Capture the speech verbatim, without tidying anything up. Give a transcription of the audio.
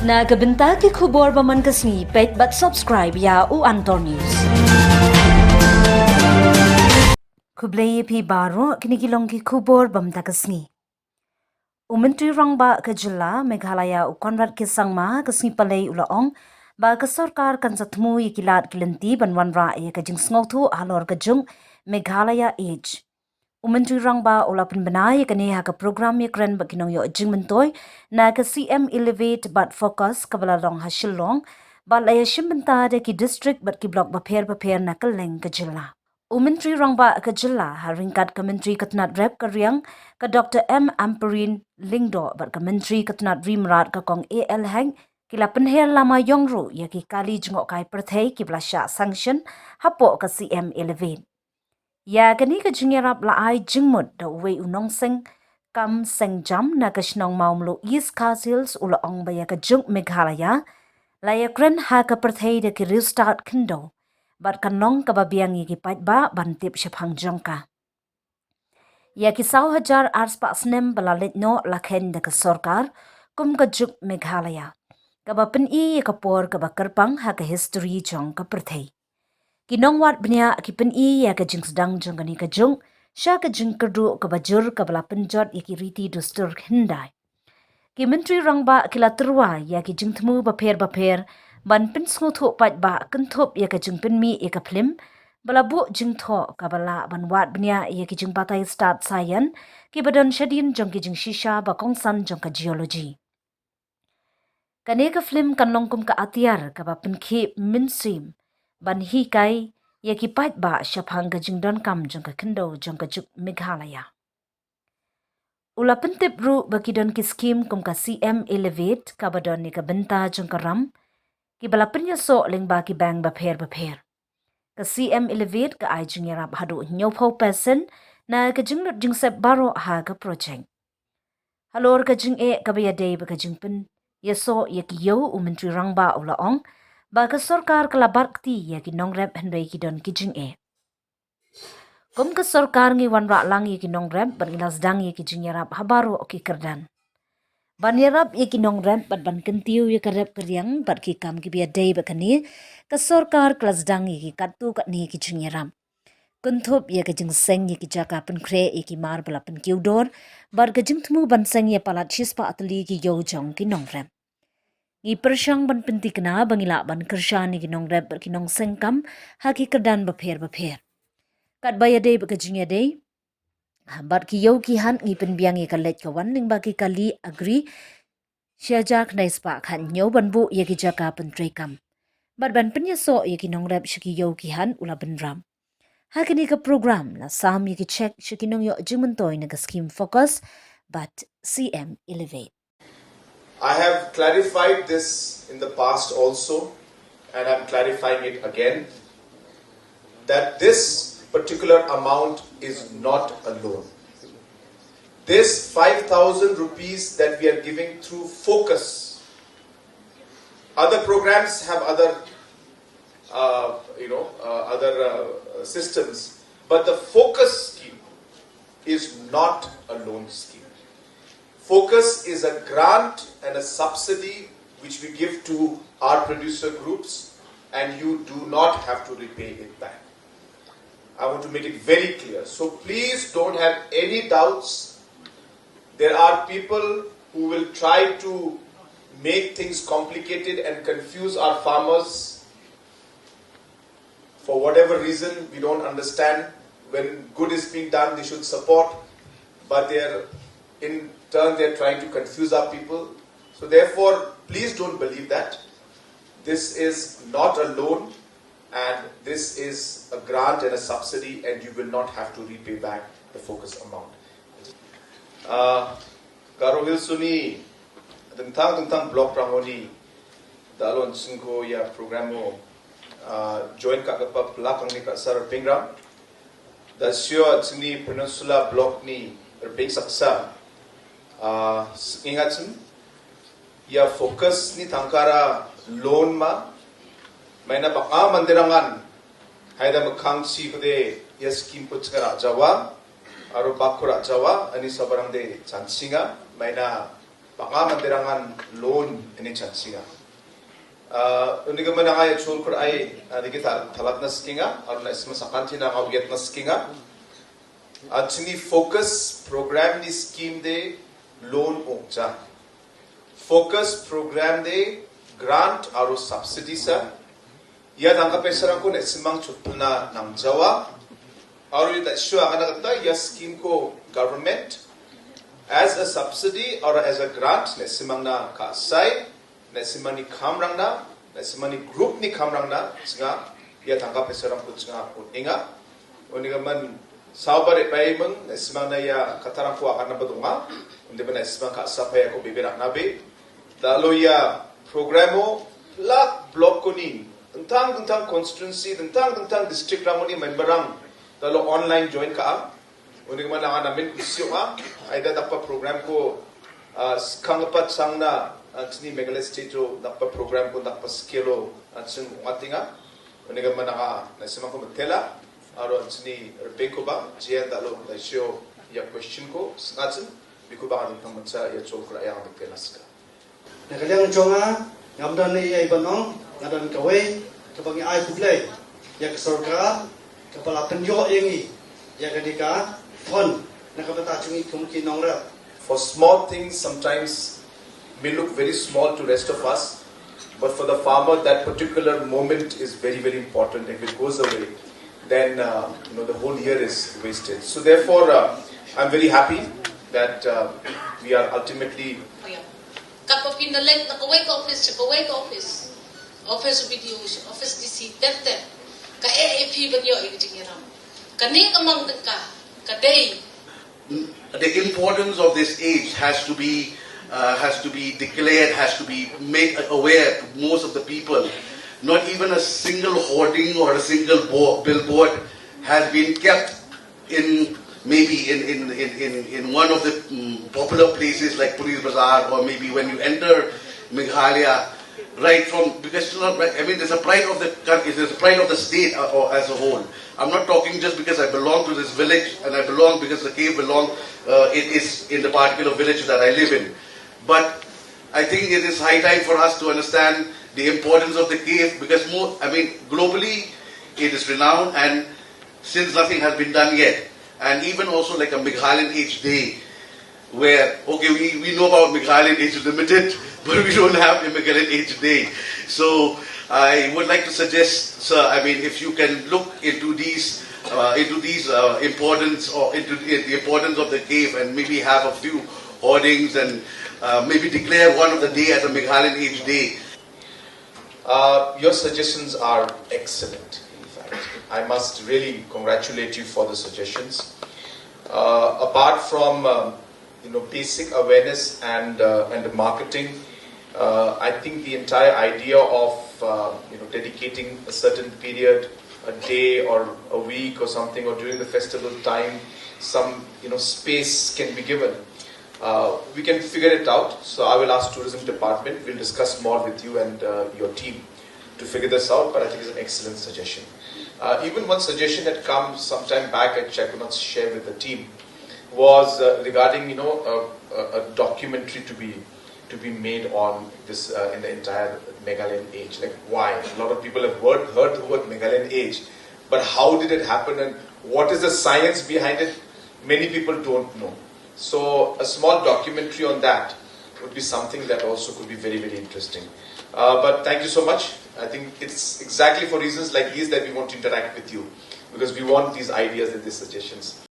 Na ka bynta ki khubor ba man ka sngi, peit bad subscribe ïa u Antor News. Khublei ïa phi baroh, kine ki long ki khubor ba mynta ka sngi. U Myntri Rangbah ka Jylla Meghalaya u Conrad K Sangma ka sngi Palei u la ong ba ka sorkar kan sa thmu ïa ki lad ki lynti ban wanrah ïa ka jingsngewthuh halor ka jong Meghalaya Age. U Myntri Rangbah u la pynbna ïa kane ha ka program ïakren bad ki nongïoh jingmyntoi na ka C M Elevate bad Focus kaba la long ha Shillong, bad la ïashim bynta da ki district bad ki block bapher bapher na kylleng ka jylla. U Myntri Rangbah ka Jylla ha ryngkat ka Myntri ka Tnad Rep ka Riang, ka Doctor M Ampareen Lyngdoh, bad ka Myntri ka Tnad Ri Mrad ka Kong A L Hek, ki la pynher lama ïong ruh ïa ki kali jngohkai pyrthei kiba la shah sanction hapoh ka C M Elevate. Ïa kane ka jingïarap la ai jingmut da uwei u nongseng kam seng jam na ka shnong Mawmluh, East Khasi Hills, u la ong ba ïa ka jong Meghalaya la ïakren ha ka pyrthei da ki riewstad khyndew, bad kan long kaba biang ïa ki paidbah ban tip shaphang jong ka. Ïa ki saw hajar ar spah snem ba la leit noh la kheiñ da ka sorkar kum ka jong Meghalaya, kaba pyni ïa ka por kaba kyrpang ha ka history jong ka pyrthei. Ki nongwad bniah ki pyni ïa ka jingsdang jong kane ka jong sha ka jingkyrduh kaba jur kaba la pynjot ïa ki riti dustur hyndai. Ki Myntri Rangbah ki la tyrwa ïa ki jingthmu bapher bapher ban pynsngewthuh paidbah kynthup ïa ka jingpynmih ïa ka phlim ba la buh jingthoh kaba lah ban wad bniah ïa ki jingbatai stad saïan kiba don shadien jong ki jingshisha ba kongsan jong ka geology. Kane ka phlim kan long kum ka atiar kaba pynkhih mynsiem ban hikai ïa ki paidbah shaphang ka jingdonkam jong ka khyndew jong ka jong Meghalaya. U la pyntip ruh ba ki don ki skim kum ka C M Elevate kaba don ïa ka bynta jong ka ram, kiba la pynïasoh lyngba ki bank bapher bapher. Ka C M Elevate ka ai jingïarap haduh hynñiewphew percent na ka jinglut jingsep baroh ha ka project. Halor ka jingeh kaba ïadei bad ka jingpynïasoh ïa ki ïew, u Myntri Rangbah u la ong ba ka sorkar ka la bat kti ïa ki nongrep hynrei ki don ki jingeh. Kum ka sorkar ngi wanrah lang ïa ki nongrep bad ngi la sdang ïa ki jingïarap ha baroh ki kyrdan. Ban ïarap ïa ki nongrep bad ban kyntiew ïa ka rep ka riang bad ki kam kiba ïadei bad kane, ka sorkar ka la sdang ïa ki katto katne ki jingïarap. Kynthup ïa ka jingseng ïa ki jaka pynkhreh ïa ki mar ba la pynkiew dor, bad ka jingthmu ban seng ïa palat shispah tylli ki ïew jong ki nongrep. Ngi pyrshang ban pynthikna ba ngi lah ban kyrshan ïa ki nongrep bad ki nongseng kam ha ki kyrdan bapher bapher. Katba ïadei bad ka jingïadei bad ki ïew ki hat, ngi pynbiang ïa ka leit ka wan lyngba ki kali Agri shi hajar khyndai spah khathynñiew ban buh ïa ki jaka pyntreikam bad ban pynïasoh ïa ki nongrep sha ki ïew ki hat u la bynrap. Ha kane ka program la sam ïa ki cheque sha ki nongïoh jingmyntoi na ka skim Focus bad C M Elevate. I have clarified this in the past also, and I'm clarifying it again, that this particular amount is not a loan. This five thousand rupees that we are giving through Focus, other programs have other, uh, you know, uh, other uh, systems, but the Focus scheme is not a loan scheme. Focus is a grant and a subsidy which we give to our producer groups, and you do not have to repay it back. I want to make it very clear. So please don't have any doubts. There are people who will try to make things complicated and confuse our farmers for whatever reason we don't understand. When good is being done, they should support, but they're, in turn, they're trying to confuse our people. So therefore, please don't believe that. This is not a loan, and this is a grant and a subsidy, and you will not have to repay back the Focus amount. Uh, Garo Hills u ni, dang tang dang tang block rang u ni, da lon singko ïa program u, uh, join ka ka pa plak ang ni ka sar pingram. Da sio sini Peninsula block ni erping saksa. Uh, ingat sin, ïa Focus ni tangkara loan ma, maina bak a mandirangan, haida makang si kude ïa skim put kara Jawa, aro bakura Jawa, ani sabarang de chansinga, maina Nga man dei rangan loan ini chansinga. Uni ka man nga ya chul kur ai diki thalat na skinga, aruna isma sakanti na nga uyat na skinga. Achini focus program ni scheme de loan ongcha. Focus program de grant aru subsidy sa. Ya tangka pesa rangku ne simang chupna nang jawa. Aru ya tak shua kana kata ya scheme ko government as a subsidy or as a grant ne simang na ka sai. Na simani kham rang na, na simani group ni kham rang na, singa, ya tangka pesa rang pun singa pun inga. Uni ka man saubar e pai meng, na simang na ya kata rang kuak na badunga, undi ba na simang ka sapa ya ko bebe rang na be. Lalu ya programo, lak block kuning, tentang tentang constituency, tentang tentang district rang uni member rang, lalu online join ka am. Uni ka man nga na min kusiok nga, aida dakpa program ko skang pat sang na chini Meghalaya State o dakpa program ko dakpa skelo ching ngatinga. Uni ka man nga na simang ko matela, aro chini repeng ko ba, jia dalo da sio ya question ko, sngachin, biko ba nga dang tang mancha ya chol kura ya matela ska. Na ka liang jong nga, ngam don ei ei ban ong, nga don kawei kaba ngi ai khublei ïa ka sorkar kaba la pynïoh ïa ngi ïa kane ka fund na ka bynta jong ngi kum ki nongrep. For small things, sometimes may look very small to rest of us, but for the farmer, that particular moment is very, very important. If it goes away, then uh, you know the whole year is wasted. So therefore, uh, I'm very happy that uh, we are ultimately Kat ba phin da leit na kawei ka office sha kawei ka office, office B D O sha office D C, tep tep ka A A P ban ïoh ïa ka jingïarap. Kane ka mang tyngka ka dei. The importance of this age has to be uh, has to be declared, has to be made aware to most of the people. Not even a single hoarding or a single bo- billboard has been kept in maybe in in in in, in one of the mm, popular places like Police Bazaar, or maybe when you enter Meghalaya, right from, because it's not right. I mean, there's a pride of the country, there's a pride of the state uh, or as a whole. I'm not talking just because I belong to this village and I belong because the cave belong uh, it is in the particular village that I live in, but I think it is high time for us to understand the importance of the cave because more, I mean, globally it is renowned, and since nothing has been done yet, and even also like a Meghalayan Age Day, where, okay, we, we know about Meghalayan Age Limited, but we don't have a Meghalayan Age Day. So I would like to suggest, sir, I mean, if you can look into these, uh, into these uh, importance or into the importance of the cave and maybe have a few hoardings and uh, maybe declare one of the day as a Meghalayan Age Day. Uh, your suggestions are excellent, in fact. I must really congratulate you for the suggestions. Uh, apart from um, you know, basic awareness and, uh, and the marketing, uh, I think the entire idea of uh, you know, dedicating a certain period, a day or a week or something, or during the festival time, some you know, space can be given. Uh, we can figure it out. So I will ask tourism department. We'll discuss more with you and uh, your team to figure this out. But I think it's an excellent suggestion. Uh, even one suggestion had come some time back, which I could not share with the team, was uh, regarding you know a, a, a documentary to be to be made on this uh, in the entire Meghalayan age. Like why? A lot of people have heard, heard the word Meghalayan age, but how did it happen and what is the science behind it? Many people don't know. So a small documentary on that would be something that also could be very, very interesting. Uh, but thank you so much. I think it's exactly for reasons like these that we want to interact with you, because we want these ideas and these suggestions.